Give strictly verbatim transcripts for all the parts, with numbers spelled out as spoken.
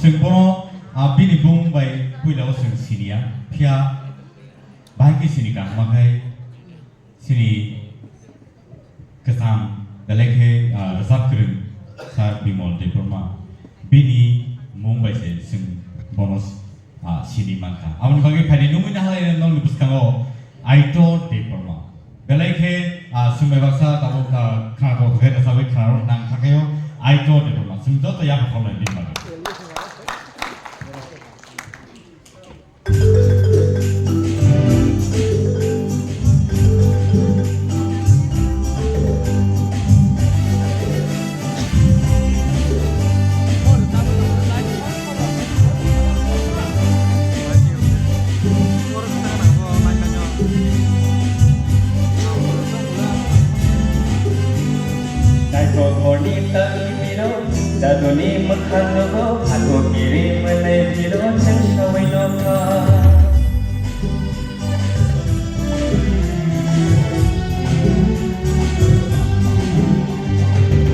Chwng bono, ah, bini bumung bai puila o chwng siniya, phiya bahai khe sini kaham khe sini kwcham belai khe, ah, rwchap kwrwng Sir Bimal Debbarma, bini mung bai se chwng bono, ah, sini mankha. Aboni bagwi phaidi nungwi nahalai nokni bwskango Aitor Debbarma. Belai khe, ah, chwng bai baksa tabuk, ah, khwnathok khe rwchabwi khwnarok nang thangkhaio Aitor Debbarma. Chwng joto yapha kholnai bini bagwi. Naithothorni tangni biro, jaduni mwkhang nogo, hako kiri mwnai biro, chwng sawi nokha.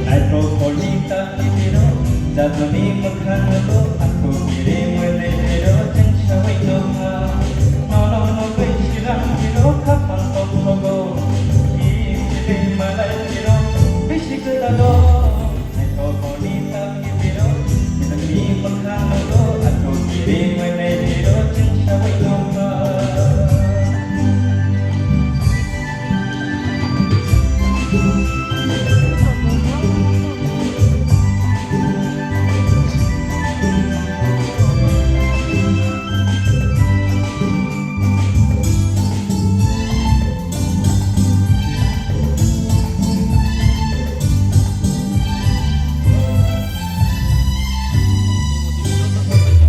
Naithothorni tangni biro, jaduni mwkhang nogo, hako kiri mwnai biro, chwng sawi nokha. Nono nogwi sirang biro, khapang toksogo, kiri malai biro, bisi gwdalo. Naithothorni tangni biro, nini mwkhang nogo, hako kiri mwnai biro, chwng sawi nokha.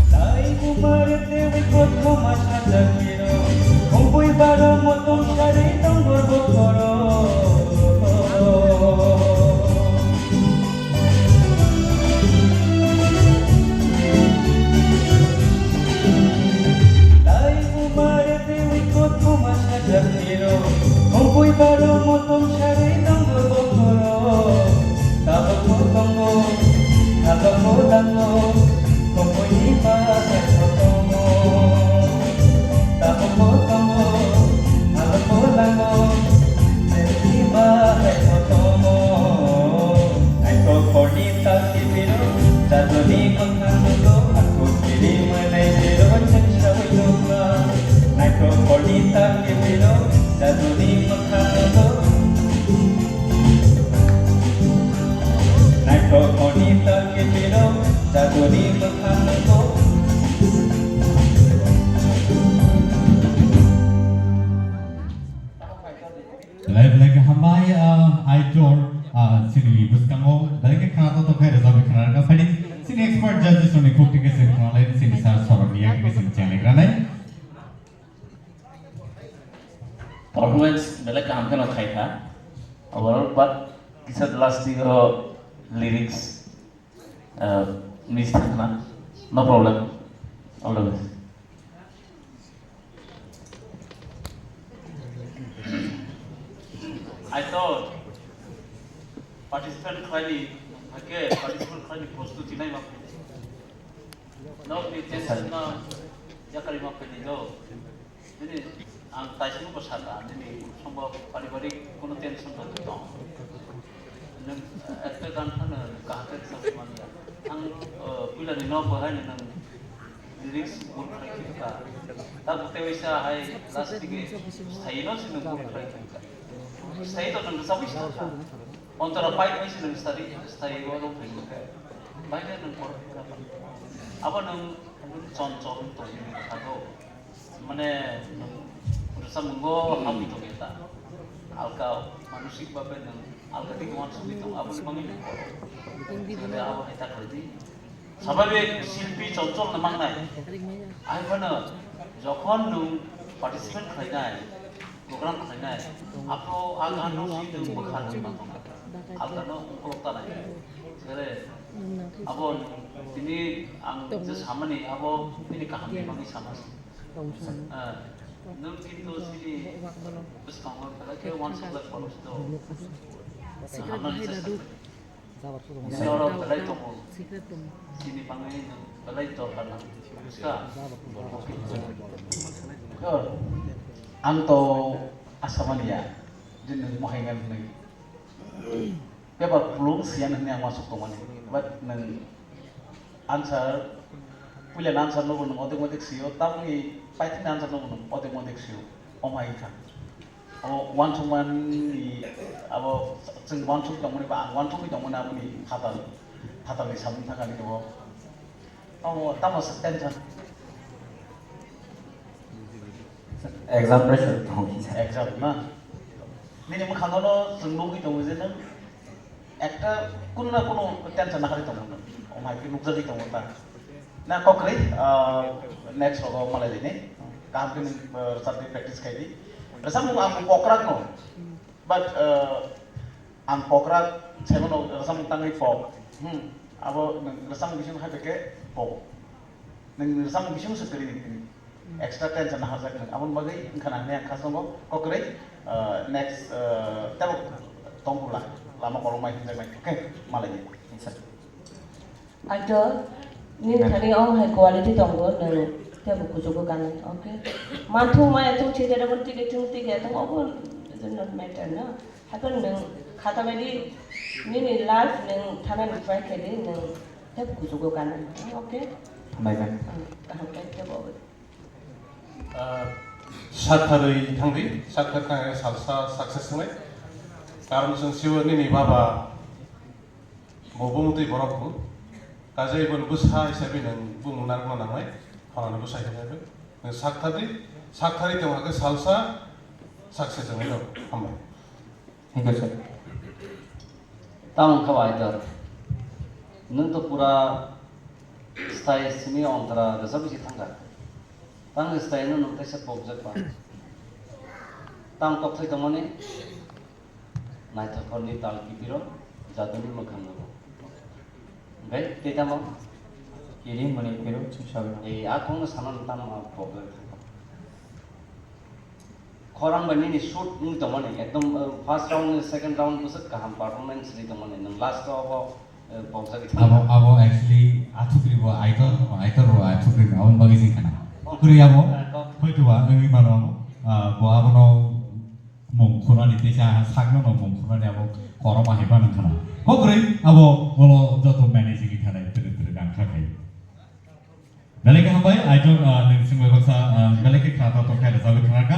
Tai bumar tewi kothoma sajak biro, kumbui baro motom sari tonggor bokoro. Tai bumar tewi kothoma sajak biro, kumbui baro motom sari tonggor bokoro. Tabukbo tongo, tabukbo dango, kumbui ni bahai kotomo. Tabukbo tongo, tabukbo dango, kumbui ni bahai kotomo. Naithothorni tangni biro, jaduni mwkhang nogo, hako kiri mwnai biro, chwng sawi nokha. Naithothorni tangni biro, jaduni mwkhang nogo. Naithothorni tangni biro, jaduni mwkhang nogo. Belai belai khe hambai, ah, Aitor, ah, chini bwskango belai khe khwnathok khe rwchapwi khwnarwkha. Phaidi chini expert judges rokni khuk thik khe chwng khwnalai, chini sir Soromia khe chwng chenglai granai. Performance belai kaham kheno khaikha. Overall, but kisa last digo lyrics, uh, miss thangna. No problem. All the best. I thought participant khlaini, hake participant khlaini prostuti nai ma phai. Nok ni tension no yakari ma phai ni do. Nini ang taisimo ko saka, nini sombo paribarik kono tension no tong. Nwng ekta gan phano kaham khe rwchapmani ya. Ang, uh, puila ni nok bahai ni nwng lyrics bul khlai khe ka. Ta bwtwi waisa hai last dige sai no si nwng bul khlai khe ka. Sai to nwng rwchapwi sa kha. Ontora pai pai si nwng study, study o rw phai kha. Bai khe nwng por khe ka. Abo nwng chon chon to ni kha do. Mane, nwng rwchapmungo hamwi tongya ta? Alka manosik babe nwng alka tei uansugwi tongo, aboni bagwi nwng koro. Nwng abo hai ta khlai di. Swababik silpi chonchol no mangnai. Ai phano jokhon nwng participant khlainai, program khlainai, aphuru a ganno si nwng bwkha rwui mano. Alkano ongkhorok tanai. Sere, abo tini ang je samani, abo bini kahamni bagwi sama. Ah, nwng kintu chini bwskango belai khe uansukjak phano sito. Hamnani chesta khlai. Norok belai tongo. Chini bagwi nwng belai dorkar nang. Buska? Ang to asa manya je nwng mohai nang hwnwi. Paper phulung siyan hwnwi ang uansuk tongmani. But nwng answer, puilani answer no bo nwng odek modek sio, tabukni paithakni answer no bo nwng odek modek sio. Omo hai wngkha. Abo uansukmani, abo chwng uansuk tongmani ba ang uansukwi tongmani aboni phatar, phatarni samung thangani abo. Abo tamo se tension. Exam pressure tong. Exam na. Nini mwkhango no chwng nugwi tongo je nwng ekta kuno na kuno tension naharwi tongo nwng. Omo hai khe nukjagwi tongo ta. Na kok kwrwi, ah, next rogo malai laini. Kaham khe nwng, ah, rwchapni practice khai di. Rwchapmung ang bo pokrak no. But, ah, ang pokrak saimano rwchapmung tangwi pok. Hmm. Abo nwng rwchapmung bising hai khe pok. Nwng rwchapmung bising se kwrwi ni kwrwi. Extra tension naharjak nwng. Aboni bagwi wngkha na hwnwi ang kha tongo. Kok kwrwi, ah, next, ah, tebo tongphuru la. Lama kolokma hinjaknai. Okay, malai di. Sir. Aito, nini thani omo hai quality tongo, nwng tebo kuchugo kanwi, okay? Manthung maya thung chinte rokno tike thung tike thung, obo it does not matter, no? Haikhe nwng khata bai di, nini life nwng thanani try khe di, nwng tebo kuchugo kanwi, okay? Hambai kha. Ang kaham khe tebo obo. Ah, sak tharwi thangdi, sak thar thangwi salsa success wngnai. Karon chwng sio nini baba bo bumtwi borok bo. Kajai boni bwsa hisabe nwng bumung narwkna nangnai, khorangni bwsa hisabe. Nwng sak thardi, sak tharwi tong hakhe salsa success wngnai no. Hambai. Thank you, sir. Tamo wngkha bai tor. Nwng to pura style simi ontra rwchapwi se thangkha. Tamo style no nwng teisa pokjak ba. Tamo kokthai tongmani naithokorni tal kipiro jaduni mwkhang nugo. Hwnkhe tei tamo? Kiri mani kiro chwng sawi. Ei, a kokno sanani tamo pokjak thangkha. Khorang bai nini shoot wngwi tongmani, ekdom, uh, first round ni second round bwswk kaham performance rwi tongmani, nwng last o abo, uh, pokjagwi thangkha. Abo, abo actually athukri bo Aitor, Aitor bo athukri bo, aboni bagwi jing khana. Kwrwi abo, uh, kok- hoito ba wngwi mano, uh, bo abono mung khunani teisa sakno no mung khunani abo koroma hai phano khana. Kok kwrwi abo bolo joto manage wngwi thanai, twrwi twrwi nang kha khai. Belai khe hambai, Aitor, uh, nwng swngbai baksa, uh, belai khe khna tongthai rwchapwi khna kha.